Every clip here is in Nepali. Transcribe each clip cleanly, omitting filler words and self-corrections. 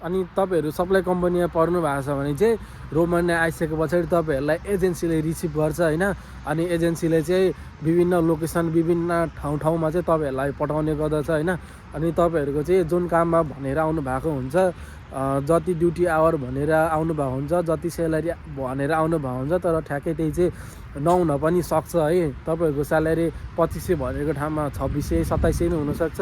अनि तपाईँहरू सप्लाई कम्पनीमा पर्नु भएको छ भने चाहिँ रोमानिया आइसके पछाडि तपाईँहरूलाई एजेन्सीले रिसिभ गर्छ होइन। अनि एजेन्सीले चाहिँ विभिन्न लोकेसन विभिन्न ठाउँमा चाहिँ तपाईँहरूलाई पठाउने गर्दछ होइन। अनि तपाईँहरूको चाहिँ जुन काममा भनेर आउनु भएको हुन्छ, जति ड्युटी आवर भनेर आउनु भएको हुन्छ, जति स्यालेरी भनेर आउनु भएको हुन्छ, तर ठ्याक्कै त्यही चाहिँ नहुन पनि सक्छ है। तपाईँहरूको स्यालेरी 2500 भनेको ठाउँमा 2600 2700 नै हुनसक्छ,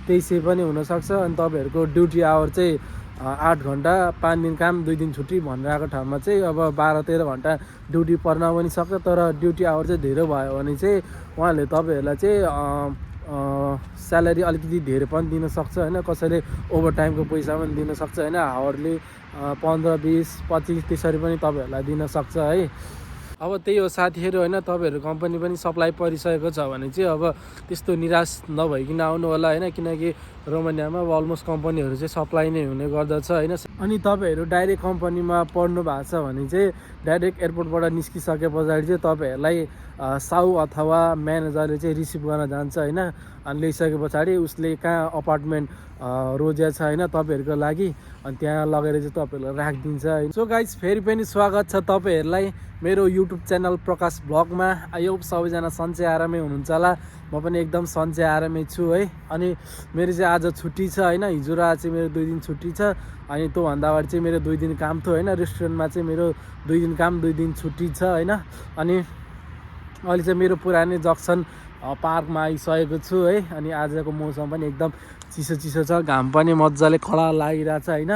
2300 पनि हुनसक्छ। अनि तपाईँहरूको ड्युटी आवर चाहिँ 8 घन्टा 5 दिन काम 2 दिन छुट्टी भनेर आएको ठाउँमा चाहिँ अब 12-13 घन्टा ड्युटी पर्न पनि सक्छ। तर ड्युटी आवर चाहिँ धेरै भयो भने चाहिँ उहाँले तपाईँहरूलाई चाहिँ स्यालेरी अलिकति धेरै पनि दिन सक्छ होइन। कसैले ओभरटाइमको पैसा पनि दिन सक्छ होइन। हावरली 15, 20, 25 त्यसरी पनि तपाईँहरूलाई दिन सक्छ है। अब त्यही हो साथीहरू होइन। तपाईँहरू कम्पनी पनि सप्लाई परिसकेको छ भने चाहिँ अब त्यस्तो निराश नभइकन आउनु होला होइन। किनकि रोमानियामा अलमोस्ट कम्पनीहरू चाहिँ सप्लाई नै हुने गर्दछ होइन। अनि तपाईँहरू डाइरेक्ट कम्पनीमा पढ्नु भएको छ भने चाहिँ डाइरेक्ट एयरपोर्टबाट निस्किसके पछाडि चाहिँ तपाईँहरूलाई साउ अथवा म्यानेजरले चाहिँ रिसिभ गर्न जान्छ होइन। अनि ल्याइसके पछाडि उसले कहाँ अपार्टमेन्ट रोजेको छ होइन तपाईँहरूको लागि, अनि त्यहाँ लगेर चाहिँ तपाईँहरूलाई राखिदिन्छ होइन। सो गाइज फेरि पनि स्वागत छ तपाईँहरूलाई मेरो युट्युब च्यानल प्रकाश ब्लगमा। यो सबैजना सन्चै आरामै हुनुहुन्छ होला। म पनि एकदम सन्चै आरामै छु है। अनि मेरो चाहिँ आज छुट्टी छ होइन। हिजो र आज चाहिँ मेरो 2 दिन छुट्टी छ। अनि त्योभन्दा अगाडि चाहिँ मेरो 2 दिन काम थियो होइन। रेस्टुरेन्टमा चाहिँ मेरो 2 दिन काम 2 दिन छुट्टी छ होइन। अनि अहिले चाहिँ मेरो पुरानै जक्सन पार्कमा आइसकेको छु है। अनि आजको मौसम पनि एकदम चिसो छ, घाम पनि मजाले खडा लागिरहेछ होइन।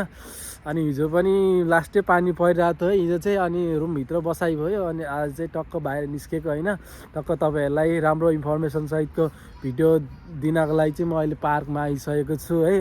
अनि हिजो पनि लास्टै पानी परिरहेको थियो है हिजो चाहिँ। अनि रुमभित्र बसाइ भयो। अनि आज चाहिँ टक्क बाहिर निस्केको होइन। टक्क तपाईँहरूलाई राम्रो इन्फर्मेसन सहितको भिडियो दिनको लागि चाहिँ म अहिले पार्कमा आइसकेको छु है।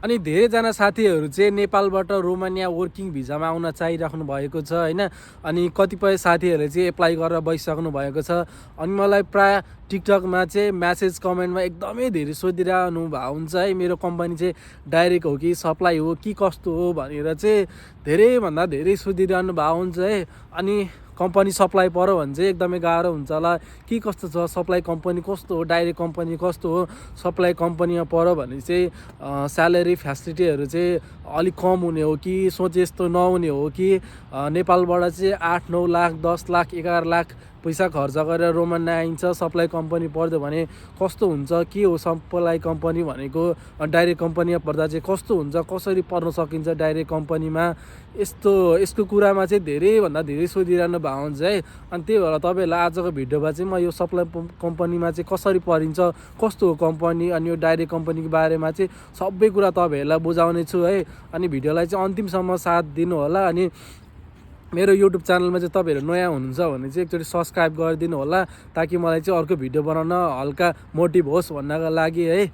अनि धेरैजना साथीहरू चाहिँ नेपालबाट रोमानिया वर्किङ भिजामा आउन चाहिराख्नु भएको छ होइन। अनि कतिपय साथीहरूले चाहिँ एप्लाई गरेर बसिसक्नु भएको छ। अनि मलाई प्रायः टिकटकमा चाहिँ म्यासेज कमेन्टमा एकदमै धेरै सोधिरहनु भएको हुन्छ है। मेरो कम्पनी चाहिँ डाइरेक्ट हो कि सप्लाई हो कि कस्तो हो भनेर चाहिँ धेरैभन्दा धेरै सोधिरहनु भएको हुन्छ है। अनि कम्पनी सप्लाई पऱ्यो भने चाहिँ एकदमै गाह्रो हुन्छ होला कि कस्तो छ, सप्लाई कम्पनी कस्तो हो, डाइरेक्ट कम्पनी कस्तो हो। सप्लाई कम्पनीमा पऱ्यो भने चाहिँ स्यालेरी फ्यासिलिटीहरू चाहिँ अलिक कम हुने हो कि सोचे जस्तो नहुने हो कि नेपालबाट चाहिँ 8-9 लाख 10 लाख 11 लाख पैसा खर्च गरेर रोमानिया आइन्छ सप्लाई कम्पनी पर्यो भने कस्तो हुन्छ, के हो सप्लाई कम्पनी भनेको, डाइरेक्ट कम्पनीमा पर्दा चाहिँ कस्तो हुन्छ, कसरी पर्न सकिन्छ डाइरेक्ट कम्पनीमा, यसको कुरामा चाहिँ धेरैभन्दा धेरै सोधिरहनु भएको हुन्छ है। अनि त्यही भएर तपाईँहरूलाई आजको भिडियोमा चाहिँ म यो सप्लाई कम्पनीमा चाहिँ कसरी परिन्छ, कस्तो हो कम्पनी, अनि यो डाइरेक्ट कम्पनीको बारेमा चाहिँ सबै कुरा तपाईँहरूलाई बुझाउने छु है। अनि भिडियोलाई चाहिँ अन्तिमसम्म साथ दिनु होला। अनि मेरो युट्युब च्यानलमा चाहिँ तपाईँहरू नयाँ हुनुहुन्छ भने चाहिँ एकचोटि सब्सक्राइब गरिदिनु होला, ताकि मलाई चाहिँ अर्को भिडियो बनाउन हल्का मोटिभ होस् भन्नको लागि है।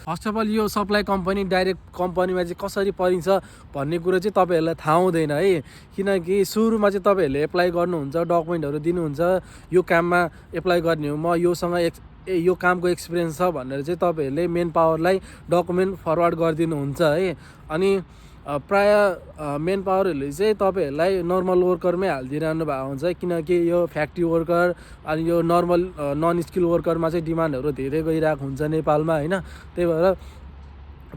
फर्स्ट अफ अल यो सप्लाई कम्पनी डाइरेक्ट कम्पनीमा चाहिँ कसरी परिन्छ भन्ने कुरो चाहिँ तपाईँहरूलाई थाहा हुँदैन है। किनकि सुरुमा चाहिँ तपाईँहरूले एप्लाई गर्नुहुन्छ, डकुमेन्टहरू दिनुहुन्छ, यो काममा एप्लाई गर्ने हो, म योसँग यो कामको एक्सपिरियन्स छ भनेर चाहिँ तपाईँहरूले मेन पावरलाई डकुमेन्ट फरवर्ड गरिदिनुहुन्छ है। अनि प्रायः मेन पावरहरूले चाहिँ तपाईँहरूलाई नर्मल वर्करमै हालिदिइरहनु भएको हुन्छ, किनकि यो फ्याक्ट्री वर्कर अनि यो नर्मल नन स्किल वर्करमा चाहिँ डिमान्डहरू धेरै गइरहेको हुन्छ नेपालमा होइन। त्यही भएर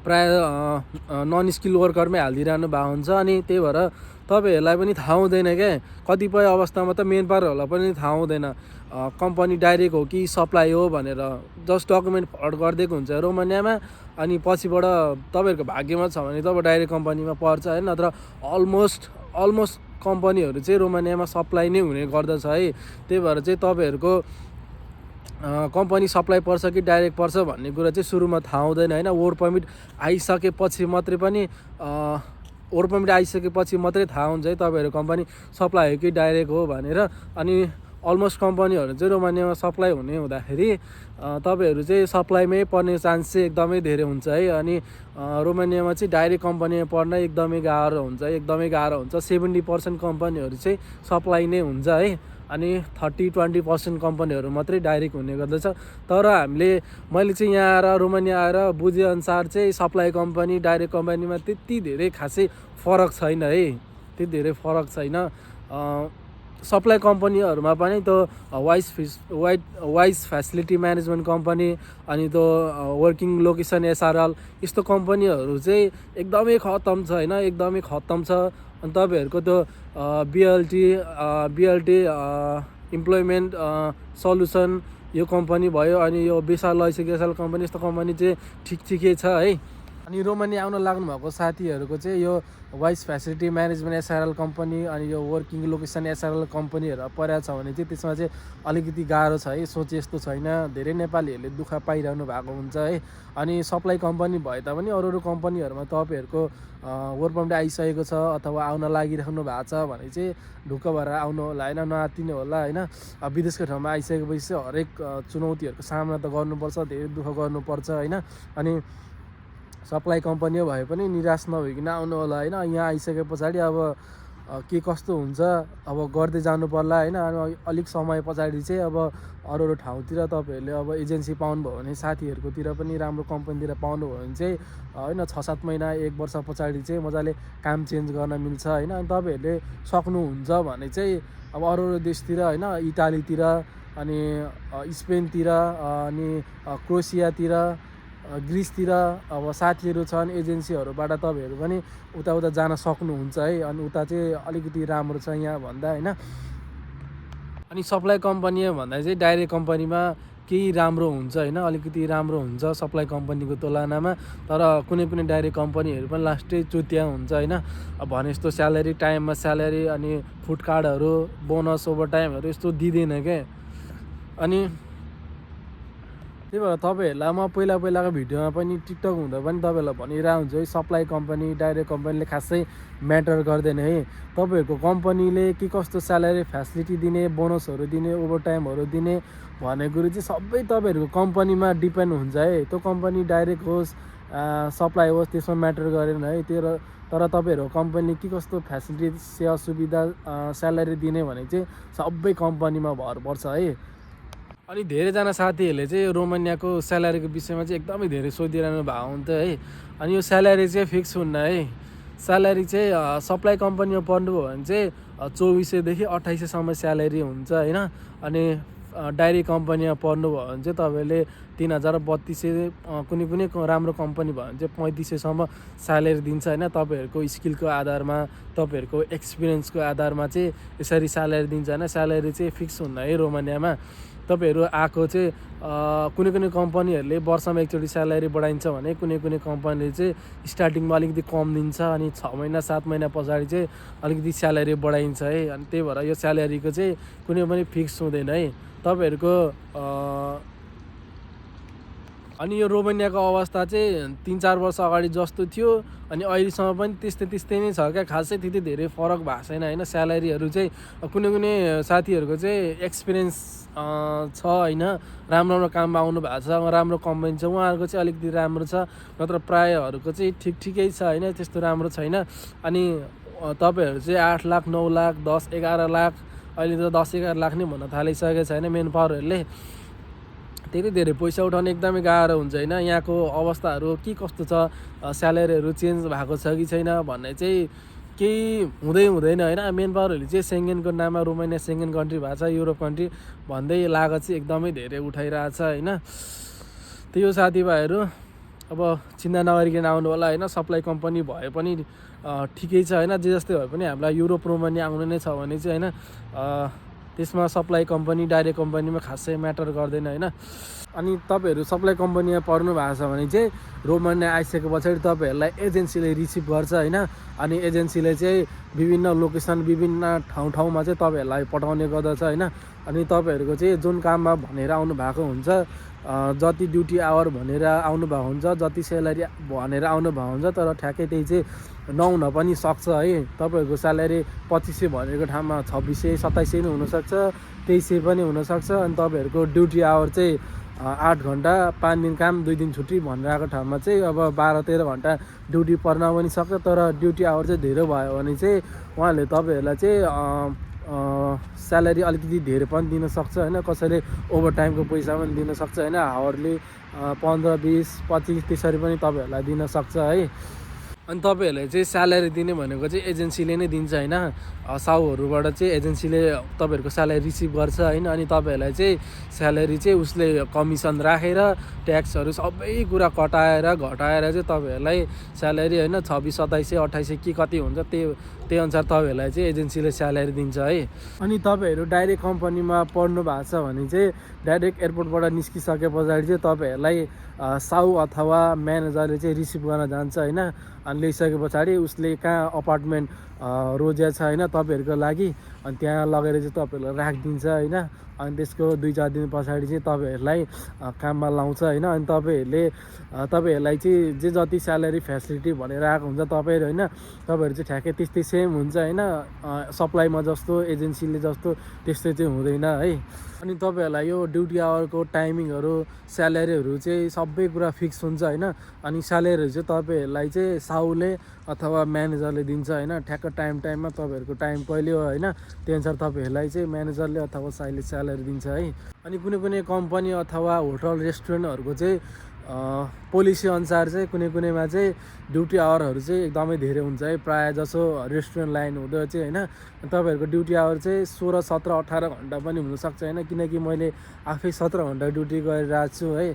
प्रायः नन स्किल वर्करमै हालिदिइरहनु भएको हुन्छ। अनि त्यही भएर तपाईँहरूलाई पनि थाहा हुँदैन क्या, कतिपय अवस्थामा त मेन पावरहरूलाई पनि थाहा हुँदैन कम्पनी डाइरेक्ट हो कि सप्लाई हो भनेर। जस्ट डकुमेन्ट फरवर्ड गरिदिएको हुन्छ रोमानियामा, अनि पछिबाट तपाईँहरूको भाग्यमा छ भने तब डाइरेक्ट कम्पनीमा पर्छ होइन। नत्र अलमोस्ट कम्पनीहरू चाहिँ रोमानियामा सप्लाई नै हुने गर्दछ है। त्यही भएर चाहिँ तपाईँहरूको कम्पनी सप्लाई पर्छ कि डाइरेक्ट पर्छ भन्ने कुरा चाहिँ सुरुमा थाहा हुँदैन होइन। वर्क पर्मिट आइसकेपछि मात्रै थाहा हुन्छ है तपाईँहरू कम्पनी सप्लाई हो कि डाइरेक्ट हो भनेर। अनि अलमोस्ट कम्पनीहरू चाहिँ रोमानियामा सप्लाई हुने हुँदाखेरि तपाईँहरू चाहिँ सप्लाईमै पर्ने चान्स चाहिँ एकदमै धेरै हुन्छ है। अनि रोमानियामा चाहिँ डाइरेक्ट कम्पनीमा पर्न एकदमै गाह्रो हुन्छ 70% कम्पनीहरू चाहिँ सप्लाई नै हुन्छ है। अनि 30-20% कम्पनीहरू मात्रै डाइरेक्ट हुने गर्दछ। तर मैले चाहिँ यहाँ आएर रोमानिया आएर बुझेअनुसार चाहिँ सप्लाई कम्पनी डाइरेक्ट कम्पनीमा त्यति धेरै खासै फरक छैन है, त्यति धेरै फरक छैन। सप्लाई कम्पनीहरूमा पनि त्यो वाइज फेसिलिटी म्यानेजमेन्ट कम्पनी अनि त्यो वर्किङ लोकेसन एसआरएल यस्तो कम्पनीहरू चाहिँ एकदमै खत्तम छ होइन, एकदमै खत्तम छ। अनि तपाईँहरूको त्यो बिएलटी इम्प्लोइमेन्ट सल्युसन यो कम्पनी भयो, अनि यो विशाल लैसेल कम्पनी, यस्तो कम्पनी चाहिँ ठिकै छ है। अनि रोमानिया आउन लाग्नुभएको साथीहरूको चाहिँ यो वाइस फेसिलिटी म्यानेजमेन्ट एसआरएल कम्पनी अनि यो वर्किङ लोकेसन एसआरएल कम्पनीहरू परेको छ भने चाहिँ त्यसमा चाहिँ अलिकति गाह्रो छ है, सोचे जस्तो छैन। धेरै नेपालीहरूले दुःख पाइरहनु भएको हुन्छ है। अनि सप्लाई कम्पनी भए तापनि अरू कम्पनीहरूमा तपाईँहरूको वर्क परमिट आइसकेको छ अथवा आउन लागिराख्नु भएको छ भने चाहिँ ढुक्क भएर आउनु होला होइन, नआत्तिनु होला होइन। विदेशको ठाउँमा आइसकेपछि चाहिँ हरेक चुनौतीहरूको सामना त गर्नुपर्छ, धेरै दुःख गर्नुपर्छ होइन। अनि सप्लाई कम्पनी भए पनि निराश नभइकन आउनु होला होइन। यहाँ आइसके पछाडि अब के कस्तो हुन्छ अब गर्दै जानु पर्ला होइन। अनि अलिक समय पछाडि चाहिँ अब अरू ठाउँतिर तपाईँहरूले अब एजेन्सी पाउनुभयो भने, साथीहरूकोतिर पनि राम्रो कम्पनीतिर पाउनुभयो भने चाहिँ होइन 6-7 महिना 1 वर्ष पछाडि चाहिँ मजाले काम चेन्ज गर्न मिल्छ होइन। अनि तपाईँहरूले सक्नुहुन्छ भने चाहिँ अब अरू देशतिर होइन, इटालीतिर अनि स्पेनतिर अनि क्रोसियातिर ग्रिसतिर अब साथीहरू छन् एजेन्सीहरूबाट, तपाईँहरू पनि उता जान सक्नुहुन्छ है। अनि उता चाहिँ अलिकति राम्रो छ यहाँ भन्दा होइन। अनि सप्लाई कम्पनी भन्दा चाहिँ डाइरेक्ट कम्पनीमा केही राम्रो हुन्छ होइन, अलिकति राम्रो हुन्छ सप्लाई कम्पनीको तुलनामा। तर कुनै डाइरेक्ट कम्पनीहरू पनि लास्टै चुतिया हुन्छ होइन। अब भने जस्तो स्यालेरी टाइममा स्यालेरी अनि फुड कार्डहरू बोनस ओभर टाइमहरू यस्तो दिँदैन क्या। अनि त्यही भएर तपाईँहरूलाई म पहिलाको भिडियोमा पनि टिकटक हुँदा पनि तपाईँहरूलाई भनिरहेको हुन्छु है, सप्लाई कम्पनी डाइरेक्ट कम्पनीले खासै म्याटर गर्दैन है। तपाईँहरूको कम्पनीले के कस्तो स्यालेरी फेसिलिटी दिने, बोनसहरू दिने, ओभर टाइमहरू दिने भन्ने कुरो चाहिँ सबै तपाईँहरूको कम्पनीमा डिपेन्ड हुन्छ है। त्यो कम्पनी डाइरेक्ट होस् सप्लाई होस् त्यसमा म्याटर गरेन है। तर तपाईँहरूको कम्पनीले के कस्तो फेसिलिटी सेवा सुविधा स्यालेरी दिने भने चाहिँ सबै कम्पनीमा भर पर्छ है। अनि धेरैजना साथीहरूले चाहिँ रोमानियाको स्यालेरीको विषयमा चाहिँ एकदमै धेरै सोधिरहनु भएको हुन्छ है। अनि यो स्यालेरी चाहिँ फिक्स हुन्न है। स्यालेरी चाहिँ सप्लाई कम्पनीमा पर्नुभयो भने चाहिँ 2400देखि 2800सम्म स्यालेरी हुन्छ होइन। अनि डाइरेक्ट कम्पनीमा पर्नुभयो भने चाहिँ तपाईँले 3000-3200, कुनै राम्रो कम्पनी भयो भने चाहिँ 3500सम्म स्यालेरी दिन्छ होइन। तपाईँहरूको स्किलको आधारमा, तपाईँहरूको एक्सपिरियन्सको आधारमा चाहिँ यसरी स्यालेरी दिन्छ होइन। स्यालेरी चाहिँ फिक्स हुन्न है रोमानियामा। तपाईँहरू आएको चाहिँ कुनै कम्पनीहरूले वर्षमा एकचोटि स्यालेरी बढाइन्छ भने कुनै कम्पनीले चाहिँ स्टार्टिङमा अलिकति कम दिन्छ अनि 6 महिना 7 महिना पछाडि चाहिँ अलिकति स्यालेरी बढाइन्छ है। अनि त्यही भएर यो स्यालेरीको चाहिँ कुनै पनि फिक्स हुँदैन है तपाईँहरूको। अनि यो रोमानियाको अवस्था चाहिँ 3-4 वर्ष अगाडि जस्तो थियो अनि अहिलेसम्म पनि त्यस्तै नै छ क्या, खासै त्यति धेरै फरक भएको छैन होइन। स्यालेरीहरू चाहिँ कुनै साथीहरूको चाहिँ एक्सपिरियन्स छ होइन, राम्रो काममा आउनु भएको छ, राम्रो कम्पनी छ, उहाँहरूको चाहिँ अलिकति राम्रो छ। नत्र प्रायःहरूको चाहिँ ठिकै छ होइन, त्यस्तो राम्रो छैन। अनि तपाईँहरू चाहिँ 8 लाख 9 लाख 10-11 लाख अहिले त 10-11 लाख नै भन्न थालिसकेको छैन मेन पावरहरूले। त्यति धेरै पैसा उठाउन एकदमै गाह्रो हुन्छ होइन। यहाँको अवस्थाहरू के कस्तो छ, स्यालेरीहरू चेन्ज भएको छ कि छैन भन्ने चाहिँ केही हुँदैन होइन। मेन पावरहरूले चाहिँ सेङ्गेनको नाममा रोमानिया सेङ्गेन कन्ट्री भएको छ, युरोप कन्ट्री भन्दै लागत चाहिँ एकदमै धेरै उठाइरहेको छ होइन। त्यही हो साथीभाइहरू, अब चिन्ता नगरिकन आउनु होला होइन। सप्लाई कम्पनी भए पनि ठिकै छ होइन, जे जस्तै भए पनि हामीलाई युरोप रोमानिया आउनु नै छ भने चाहिँ होइन त्यसमा सप्लाई कम्पनी डाइरेक्ट कम्पनीमा खासै म्याटर गर्दैन होइन। अनि तपाईँहरू सप्लाई कम्पनीमा पर्नु भएको छ भने चाहिँ रोमानिया आइसके पछाडि तपाईँहरूलाई एजेन्सीले रिसिभ गर्छ होइन। अनि एजेन्सीले चाहिँ विभिन्न लोकेसन विभिन्न ठाउँमा चाहिँ तपाईँहरूलाई पठाउने गर्दछ होइन। अनि तपाईँहरूको चाहिँ जुन काममा भनेर आउनु भएको हुन्छ, जति ड्युटी आवर भनेर आउनु भएको हुन्छ, जति स्यालेरी भनेर आउनु भएको हुन्छ, तर ठ्याक्कै त्यही चाहिँ नहुन पनि सक्छ है। तपाईँहरूको स्यालेरी 2500 भनेको ठाउँमा 2600 2700 नै हुनसक्छ, 2300 पनि हुनसक्छ। अनि तपाईँहरूको ड्युटी आवर चाहिँ 8 घन्टा 5 दिन काम 2 दिन छुट्टी भनेर आएको ठाउँमा चाहिँ अब 12-13 घन्टा ड्युटी पर्न पनि सक्छ। तर ड्युटी आवर चाहिँ धेरै भयो भने चाहिँ उहाँले तपाईँहरूलाई चाहिँ स्यालेरी अलिकति धेरै पनि दिन सक्छ होइन। कसैले ओभर टाइमको पैसा पनि दिन सक्छ होइन, आवरली 15, 20, 25 त्यसरी पनि तपाईँहरूलाई दिन सक्छ है। अनि तपाईँहरूलाई चाहिँ स्यालेरी दिने भनेको चाहिँ एजेन्सीले नै दिन्छ होइन, साउहरूबाट चाहिँ एजेन्सीले तपाईँहरूको स्यालेरी रिसिभ गर्छ होइन। अनि तपाईँहरूलाई चाहिँ स्यालेरी चाहिँ उसले कमिसन राखेर ट्याक्सहरू सबै कुरा कटाएर घटाएर चाहिँ तपाईँहरूलाई स्यालेरी होइन 2600, 2700, 2800 के कति हुन्छ त्यही अनुसार तपाईँहरूलाई चाहिँ एजेन्सीले स्यालेरी दिन्छ है। अनि तपाईँहरू डाइरेक्ट कम्पनीमा पढ्नु भएको छ भने चाहिँ डाइरेक्ट एयरपोर्टबाट निस्किसके पछाडि चाहिँ तपाईँहरूलाई साउ अथवा म्यानेजरले चाहिँ रिसिभ गर्न जान्छ होइन। अनि ल्याइसके पछाडि उसले कहाँ अपार्टमेन्ट रोजेको छ होइन तपाईँहरूको लागि, अनि त्यहाँ लगेर चाहिँ तपाईँहरूलाई राखिदिन्छ होइन। अनि त्यसको 2-4 दिन पछाडि चाहिँ तपाईँहरूलाई काममा लाउँछ होइन। अनि तपाईँहरूलाई चाहिँ जे जति स्यालेरी फेसिलिटी भनेर आएको हुन्छ तपाईँहरू होइन, तपाईँहरू चाहिँ ठ्याक्कै त्यस्तै सेम हुन्छ होइन। सप्लाईमा जस्तो एजेन्सीले जस्तो त्यस्तै चाहिँ हुँदैन है। अनि तपाईँहरूलाई यो ड्युटी आवरको टाइमिङहरू स्यालेरीहरू चाहिँ सबै कुरा फिक्स हुन्छ होइन। अनि स्यालेरीहरू चाहिँ तपाईँहरूलाई चाहिँ साउले अथवा म्यानेजरले दिन्छ होइन। ठ्याक्क टाइममा तपाईँहरूको टाइम कहिले हो होइन, त्यही अनुसार तपाईँहरूलाई चाहिँ म्यानेजरले अथवा साइले स्यालेरी दिन्छ है। अनि कुनै कम्पनी अथवा होटल रेस्टुरेन्टहरूको चाहिँ पोलिसी अनुसार चाहिँ कुनैमा चाहिँ ड्युटी आवरहरू चाहिँ एकदमै धेरै हुन्छ है। प्रायः जसो रेस्टुरेन्ट लाइन हुँदा चाहिँ होइन तपाईँहरूको ड्युटी आवर चाहिँ 16, 17, 18 घन्टा पनि हुनसक्छ होइन। किनकि मैले आफै 17 घन्टा ड्युटी गरिरहेको छु है।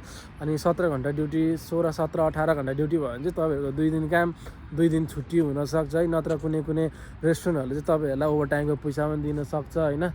अनि 17 घन्टा ड्युटी 16, 17, 18 घन्टा ड्युटी भयो भने चाहिँ तपाईँहरूको 2 दिन काम 2 दिन छुट्टी हुनसक्छ है। नत्र कुनै रेस्टुरेन्टहरूले चाहिँ तपाईँहरूलाई ओभरटाइमको पैसा पनि दिन सक्छ होइन।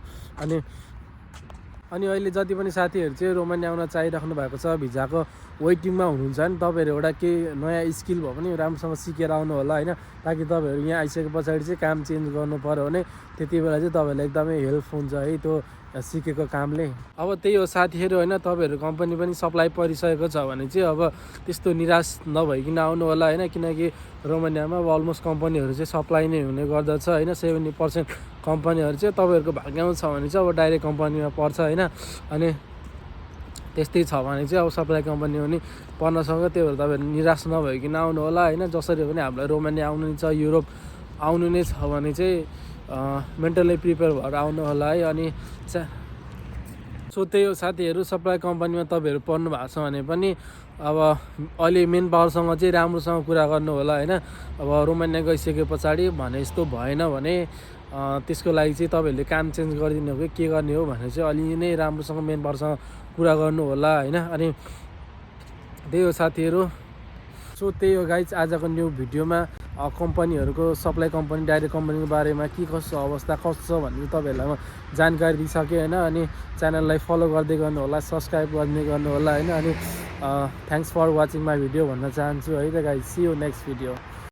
अनि अहिले जति पनि साथीहरू चाहिँ रोमानिया आउन चाहिराख्नु भएको छ, भिजाको वेटिङमा हुनुहुन्छ नि, तपाईँहरू एउटा केही नयाँ स्किल भयो भने राम्रोसँग सिकेर आउनु होला होइन। ताकि तपाईँहरू यहाँ आइसके पछाडि चाहिँ काम चेन्ज गर्नु पऱ्यो भने त्यति बेला चाहिँ तपाईँहरूलाई एकदमै हेल्प हुन्छ है त्यो सिकेको कामले। अब त्यही हो साथीहरू होइन, तपाईँहरू कम्पनी पनि सप्लाई परिसकेको छ भने चाहिँ अब त्यस्तो निराश नभइकन आउनु होला होइन। किनकि रोमानियामा अलमोस्ट कम्पनीहरू चाहिँ सप्लाई नै हुने गर्दछ होइन। 70% कम्पनीहरू चाहिँ तपाईँहरूको भाग्यमा छ भने चाहिँ अब डाइरेक्ट कम्पनीमा पर्छ होइन। अनि त्यस्तै छ भने चाहिँ अब सप्लाई कम्पनी पनि पर्न सक्छ। त्यही भएर तपाईँहरू निराश नभइकन आउनु होला होइन। जसरी पनि हामीलाई रोमानिया आउनु नै छ, युरोप आउनु नै छ भने चाहिँ मेन्टली प्रिपेयर भएर आउनु होला है। अनि सो त्यही हो साथीहरू, सप्लाई कम्पनीमा तपाईँहरू पढ्नु भएको छ भने पनि अब अहिले मेन पावरसँग चाहिँ राम्रोसँग कुरा गर्नु होला होइन। अब रोमानिया गइसके पछाडि भने जस्तो भएन भने त्यसको लागि चाहिँ तपाईँहरूले काम चेन्ज गरिदिनु हो कि के गर्ने हो भने चाहिँ अलि नै राम्रोसँग मेन पावरसँग कुरा गर्नु होला होइन। अनि त्यही हो साथीहरू। सो त्यही हो गाइज, आजको न्यू भिडियोमा कम्पनीहरूको सप्लाई कम्पनी डाइरेक्ट कम्पनीको बारेमा के कस्तो अवस्था कस्तो छ भन्ने तपाईँहरूलाई म जानकारी दिइसकेँ होइन। अनि च्यानललाई फलो गर्दै गर्नु होला, सब्सक्राइब गर्नु होला होइन। अनि thanks for watching my video भन्न चाहन्छु है त guys. See you next video.